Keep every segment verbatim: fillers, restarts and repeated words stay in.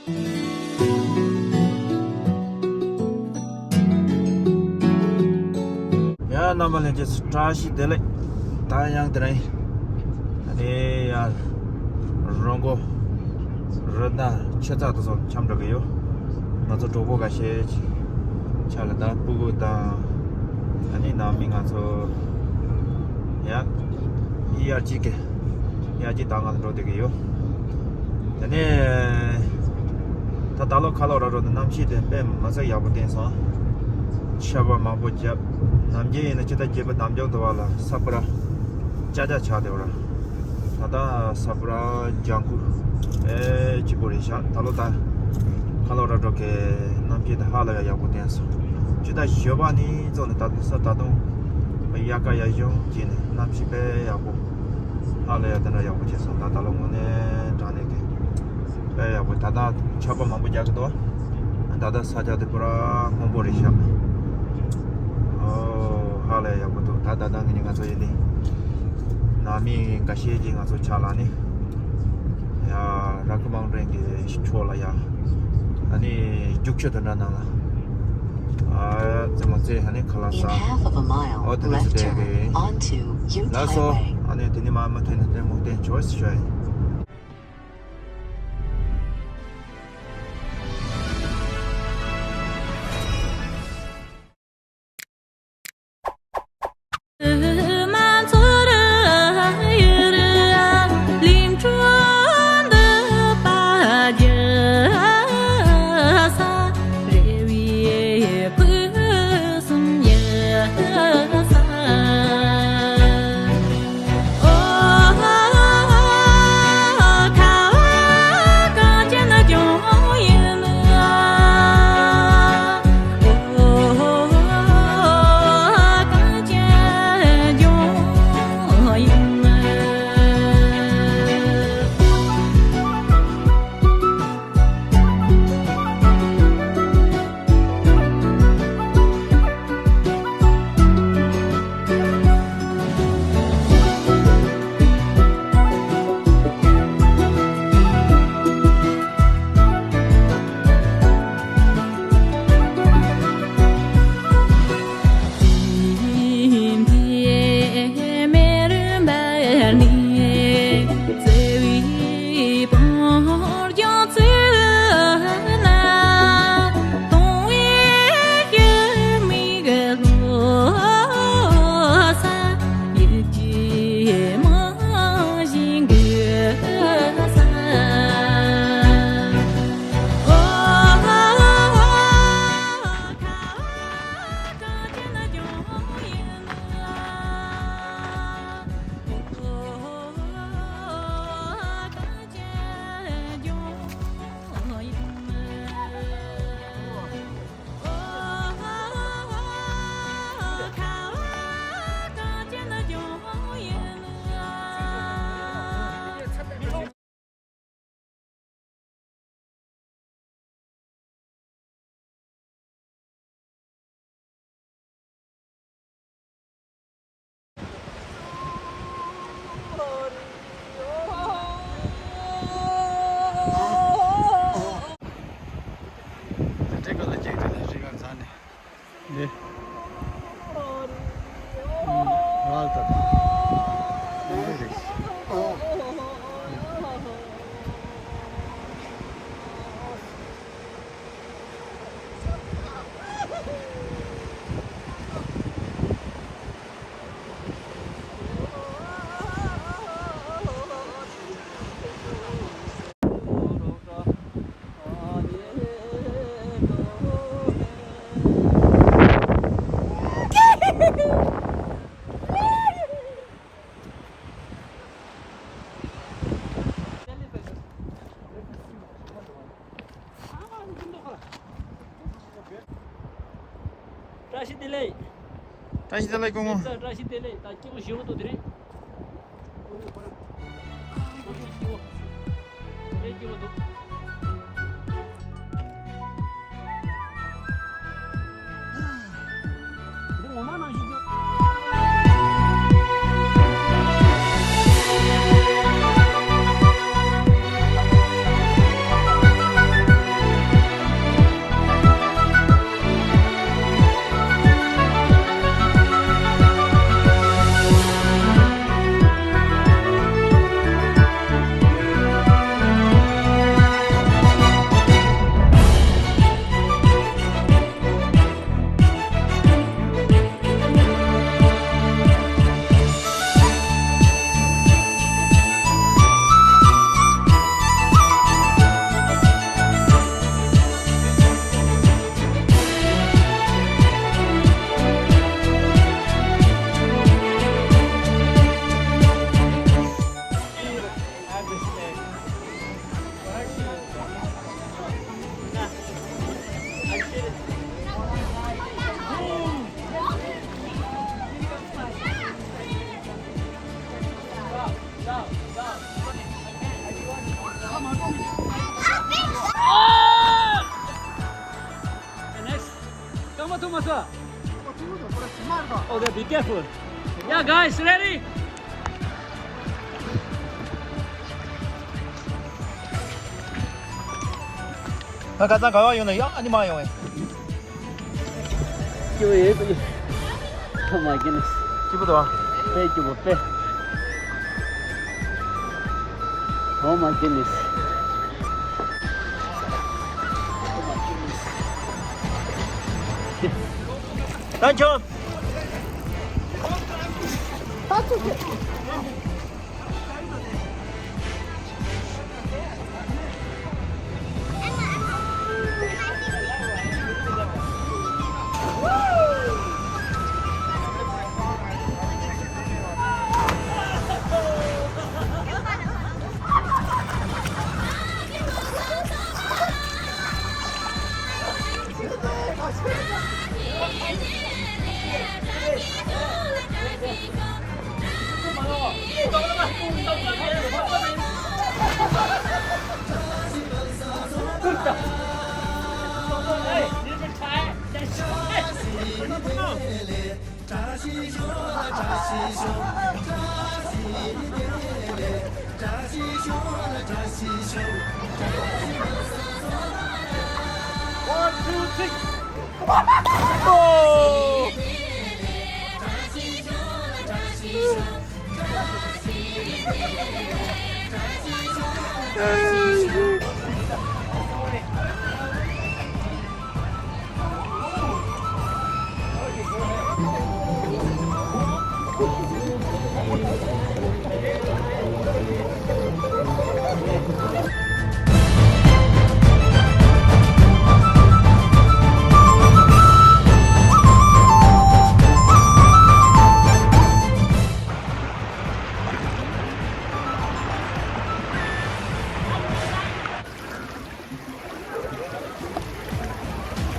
ཡ། རྣམ་པ་ལྷན་རྒྱས་ཚོ་བཀྲ་ཤིས་བདེ་ལེགས། ད་ཡང་དེ་རིང་ཨ་ནི་ཡར་རོང་མགོ་རི་ཐང་ཆོས་ཚོགས་དེ་ཚོ་འཁྱམས་འགྲོ་གི་ཡོད། ང་ཚོ་གྲོགས་པོ་འགའ་ཤས་ཅིག་ཆ་ལ་ད་སྤུ་གུ་དང་ཨ་ནི་ནང་མི་ང་ཚོ་ཡ་ཡར་གཅིག་གི་ཡར་གཅིག་ད་ང་ཚོ་འགྲོ་བསྡད་ཀྱི་ཡོད། དེ་ནས་ད་ད་ལོ་ཁ་ལོ་ར་རོ་ནི་གནམ་གཤིས་དེ་དཔེ་མི་སྲིད་ཡག་པོ་བསྟན་སོང་། ཆར་པ་མང་པོ་བརྒྱབ། ནམ་རྒྱུན་ཡིན་ན་ཕྱི་ཟླ་བརྒྱད་པ་དམ་འཇོག་དུ་བ་ལ་ས་ཕུ་ར་ཅག་ཅག་ཆགས་བསྡད་པ་ར། ད་ལྟ་ས་ཕུ་ར་ལྗང་ཁུ་ཨེ་སྐྱིད་པོ་རེད་ཤག་ད་ལོ་ད་ཁ་ལོ་ར་རོ་གི་གནམ་གཤིས་དེ་ཧ་ལས་ཡག་པོ་བསྟན་སོང་། ཕྱི་ཟླ་བཞི་པ་ནས་བཙོག་ནས་ད་ས་ད་དུང་དབྱར་ཁ་ཡག་ཤོས་བྱས་ནས་གནམ་གཤིས་དཔེ་ཡག་པོ། ཧ་ལས་ཡ་དེ་འདྲ་ཡག་པོ་བྱས་སོང་། ད་ད་ལོ་དངོས་གནས་དྲང་གནས་ཀྱི་དཔེ་ཡག་པོ། ད་ལྟ་ཆར་པ་མང་པོ་རྒྱག་གི་འདུག་ད་ལྟ་ས་ཆ་དེ་པུ་ར་སྔོན་པོ་རེད་ཤག་ཨོ་ཧ་ལས་ཡག་པོ་འདུག་ད་ད་ལྟ་ངེད་ང་ཚོ་ཡིན་ནི་ནང་མི་འགའ་ཤས་ཀྱིས་ང་ཚོ་ཕྱག་ལ་ནི་ཡ་ར་ཁུ་མང་རེན་གྱི་ཕྱོགས་ལ་ཡ་ཨ་ནི་རྒྱུག་ཆུ་དེ་འདྲ་ནང་ལ། ཨ་རྩེད་མོ་རྩེ་ཧ་ནི་ཁ་ལག་ཟ། ཨོ་དེ་འདྲ་ཟེར་བསྡད་ཀྱི་ཡིན། ལགས་སོ། ཨ་ནི་དེ་ནི་མ་མ་ཐོན་ནས་ལྟད་མོ་བསྟན་ཆོག་ཟེར་ཞུ་ཡ་ཡིན། འདི། རལ་དང་། འདི་རེད། བཀྲ་ཤིས་བདེ་ལེགས། བཀྲ་ཤིས་བདེ་ལེགས་སྐུ་ངོ། བཀྲ་ཤིས་བདེ་ལེགས། ད་སྐྱིད་པོ་ཞེ་པོ་འདུག་དེ་རིང་། What's up? Okay, be careful. Yeah, guys, ready? ང་ཁ་སང་ག་བ་ཡོང་ན་ཡག་ཨ་ནི་མ་ཡོང་ཨེ། སྐྱིད་པོ་ཡོད་པ། Oh my goodness. སྐྱིད་པོ་འདུག་ཨ། དཔེ་སྐྱིད་པོ་དཔེ། Oh my goodness. Oh my goodness. Thank you. One, two, three. Oh!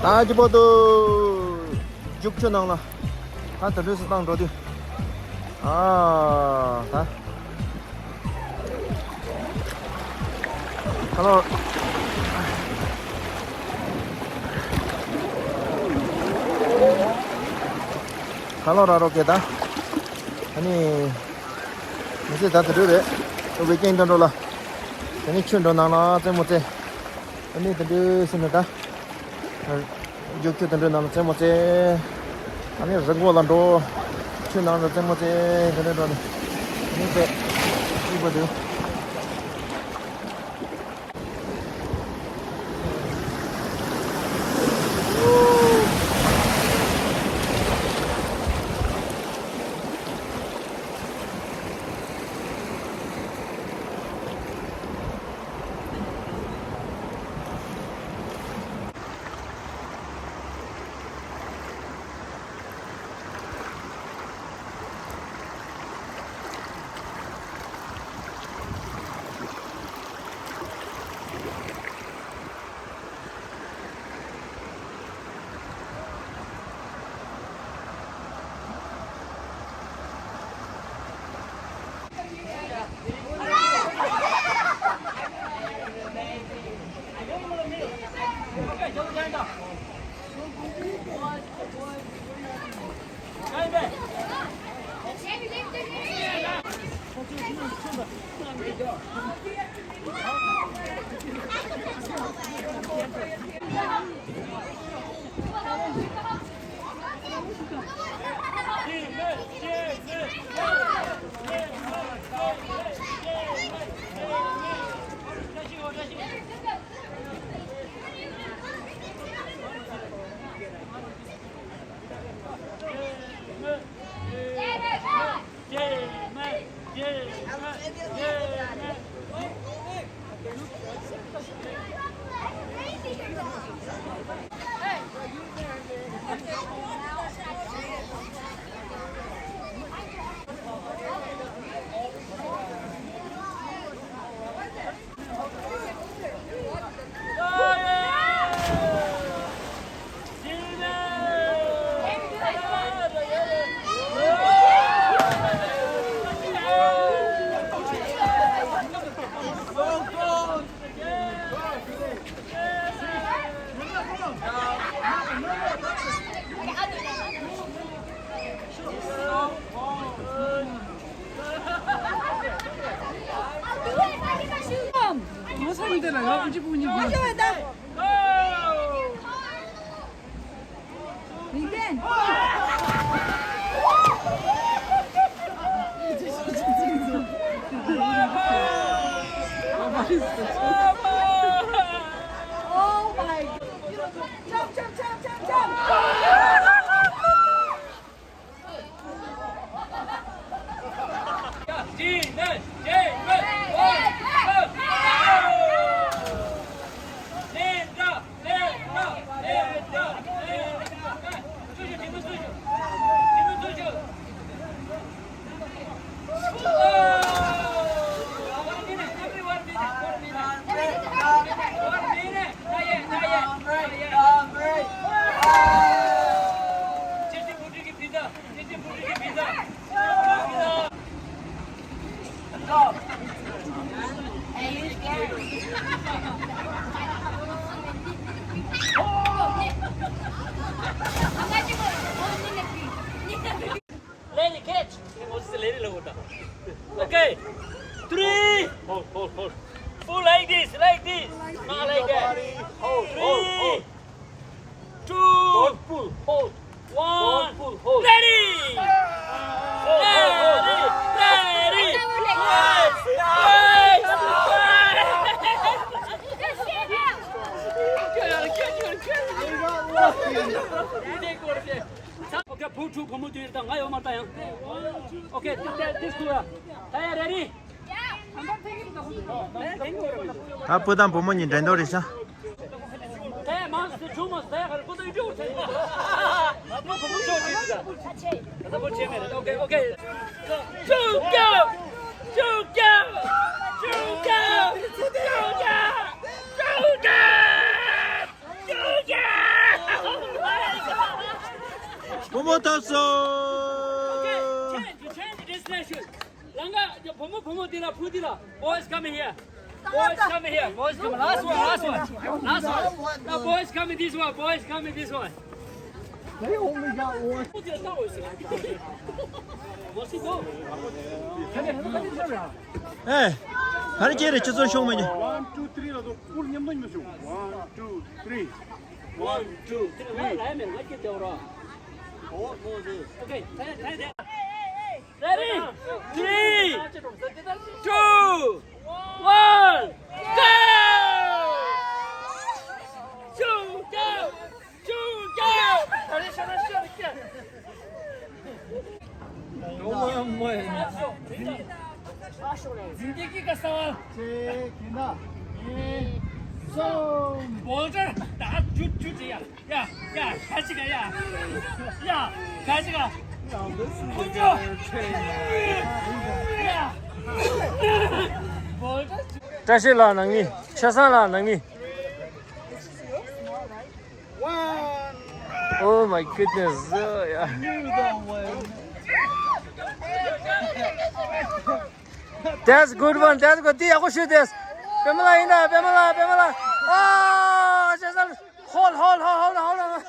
ད་ཅི་པོ་ཏོ། རྒྱུག་ཆུ་ནང་ལ། ད་དུ་ལུས་སུ་བཏང་འགྲོ་དུས། ཨ། ད། ཧ་ལོ། ཧ་ལོ་ར་རོ་ཀེ་ད། ཨ་ནི། མི་ཚེ་ད་དུ་རུ་རེད། ཨོ་བེ་ཀེང་དོན་འགྲོ་ལ། དེ་ནས་ཆུ་འགྲོ་ནང་ལ་རྩེད་མོ་རྩེ། ཨ་ནི་དེ་འདྲའི་སེམས་ནས་ད། རྒྱུག་ཆུ་དེ་འདྲའི་ནང་ལ་རྩེད་མོ་རྩེ། ཨ་ནི་རི་མགོ་ལ་འགྲོ། ཆུ་ནང་ལ་རྩེད་མོ་རྩེ་དེ་འདྲའི་འགྲོ་ནས། ཨ་ནི་དེ། སྐྱིད་པོ་འདུག་འདི་ལ་ཡང་ཨུ་ཅི་པུ་ཉི་གུ། ལིང་ཏན། Oh my God. Jump, jump, jump, jump, jump. Let it catch. Okay. Three. Hold, hold, hold. Pull like this, like this. Not like that. Hold, hold, hold. Three. Two. Don't pull, hold. One. Don't pull, hold. Ready. Hold, hold, hold. Ready. Ready. Nice. Nice. Okay, pull two, pull two, ང་ཡོད་མ་རེད་ད་ཡང་། Okay, this, this two. ད་ཡ་ready. ད་བུ་དང་བུ་མོ་གཉིས་འགྲན་བསྡུར་རེད་ཤག Okay, okay. བུ་མོ་ཐོབ་སོང་། Okay, change, change destination. ལང་ཀ་བུ་མོ་བུ་མོ་འདི་ལ། བུ་འདི་ལ། Boys coming here. Boys coming here. Boys coming. Last one, last one. Last one. Now boys coming this one. Boys coming this one. They only got one. ཨེ། ག་རེ་བྱས་རེད། ཁྱེད་ཚོ་ཤོག་མ་ཉོ། One, two, three ལ་སོ། སྤུར་མཉམ་དུ་མཉམ་ཤོག One, two, three. One, two, three. Okay. Ready? Three, two, one, go! Shoot, go! Shoot, go! Boulder, ད་ཅུ་ཅུ་ཅི་ཡ། ཡ། ཡ། ཁ་ཅིག་ག་ཡ། ཡ། ཁ་ཅིག་ག་ཁོ་ཅོ། ཡ། བཀྲ་ཤིས་ལགས་ནང་མི། ཆོས་བཟང་ལགས་ནང་མི། Oh my goodness. Yeah. That's good one. That's good. དེ་ཡག་པོ་ཞུས་ཏེ། པད་མ་ལགས་ཡིན་ད། པད་མ་ལགས། པད་མ་ལགས། ཨ། ཆོས་བཟང་། Hold, hold, hold, hold, hold.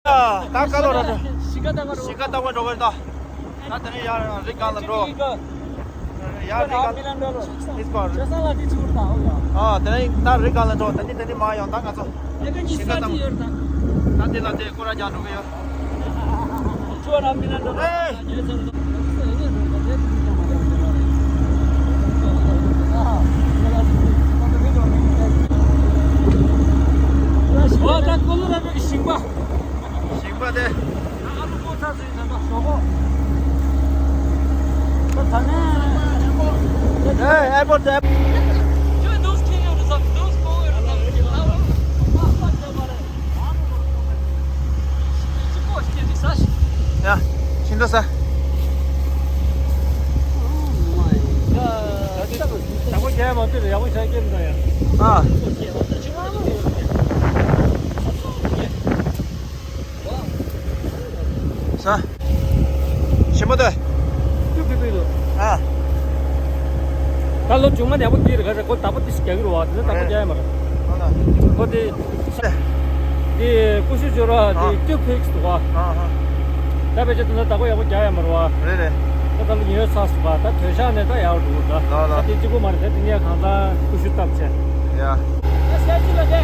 ཨ། ད་ཀ་ལོ་ར། ཤི་ཀ་ཏང་བ་འགྲོ་གི་ད། ད་དེ་ནས་ཡར་རི་ག་ལ་འགྲོ། ཡ་རི་ག་ཨ་དེ་ནས་ད་རི་ག་ལ་འགྲོ། ད་ནི་ད་ནི་མ་ཡོང་། ད་ང་ཚོ་ད་དེ་ལ་དེ་སྐོར་ར་རྒྱག་འགྲོ་གི་ཡོད། ཞིང་པ་དེ། ཨེ་ཨེ་པོ་ཊི། ཡ། ཤིང་ཏོག་ཟ། ཡག་པོ་བྱས་མ་ཐུབ་ཡག་པོ་ཆགས་ཀྱི་མི་འདུག་ཡ། ཨ། ཟ། ཞིམ་པོ་འདུག་ཨ། ད་ལོ་བྱུང་མ་ནས་ཡག་པོ་སྐྱེས་རེད། ག་རེ་ཁོ་ད་པོ་ཏི་ཞིག་རྒྱག་གི་རེད་བ། དེ་ནས་ད་པོ་རྒྱག་ཡ་མ་རེད། ཨ། ཁོ་དེ། དེ་ཀུ་ཤུ་སྦྱོར་བ་དེ་ཨ། སྐྱོ་ཕིག་སི་འདུག་བ། ཨ་ཧ། ད་ཕལ་ཆེར་དེ་ཚོ་བདག་པོ་ཡག་པོ་རྒྱག་ཡ་མ་རེད་བ། རེད་རེད། ད་ད་ལོ་ཉོས་ཚར་སོང་བ། ད་དོས་ཤག་ནས་ད་ཡག་འགྲོ་གི་འདུག་ལ་ལ། ད་དེ་གཅིག་པོ་མ་རེད། ད་དེ་ནས་གང་ལྟར་ཀུ་ཤུ་བཏབ་བྱས། ཡ། ད་སྐད་ཅིག་ལ་དེ།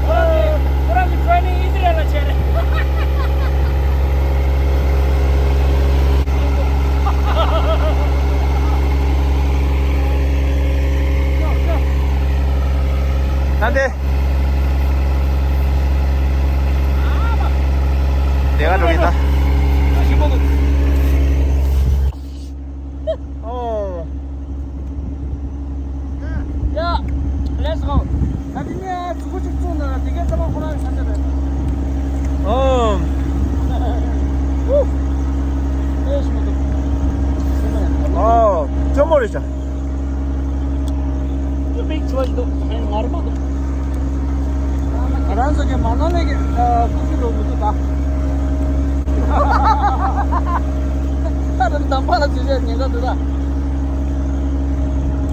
ཁོ་རང་གི་ཁོ་རང་གི་ཊེ་རེ་ནིང་ཨི་ཟི་རལ་ལ་བྱས་རེད། ད་འདི། དེ་ག་འགྲོ་གི་ད། ཨོ། ཡ། Let's go. ད་དེ་ནས་ཚུགས་པ་གཅིག་བཙུགས་ན་དེ་གའི་ཚང་མ་ཁོ་རང་གི་ས་ཆ་རེད། ཨོ། ཨོ། ཨེ་ཤི་མ་གཏོགས། ཨོ། ཅོ་མོ་རེད་ཤག་ཅོ་མིག་ཅོ་ཡི་འདུག་ཧན་ངར་མ་འདུག་ང་རང་ཚོ་གི་མ་ན་ལི་གི་ཨ་ཀུ་ཤུ་ལོ་མི་འདུག་ད། ད་རེམ་དམ་པ་ལ་ཅི་བྱས་ཉེན་ཁ་འདུག་ད།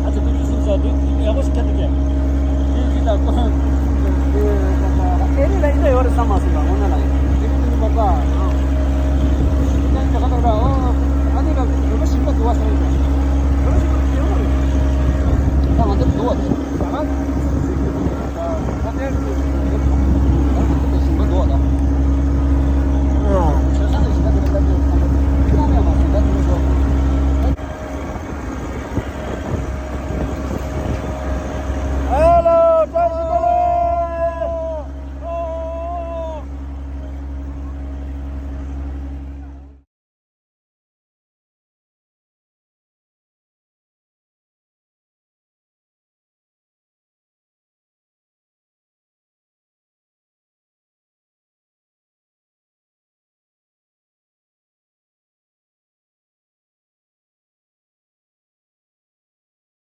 ཨ་ཅེ་ཀུ་ཤུ་སུབ་ཟ་འདུག་ཡག་པོ་ཞིག་ཁྱེར་འདུག་གས། ཡིན་གྱི་ད་ཀོ། ཨེ་རི་ལ་ཡིན་ད་ཡོད་རེད་བསམ་མ་སོང་ད་ངོ་མ་ལ་ཡིན། ཨེ་རི་ནི་མ་ད། ཨ་ནི་ད་ཨོ་ཨ་ནི་ལ་རོ་ལོ་ཞིག་ད་འདུག་བ་སོང་ད། རོ་ལོ་ཞིག་ད་ཡོད་རེད། ད་ང་ཚོ་འདུག་བ་དེ། ད་ང་ཚོ་ད་ཞིང་པ་འདུག་བ་ད། ཨོ། ཆོས་སང་ལ་ཞིང་པ་དེ་ལ་ད་དེ།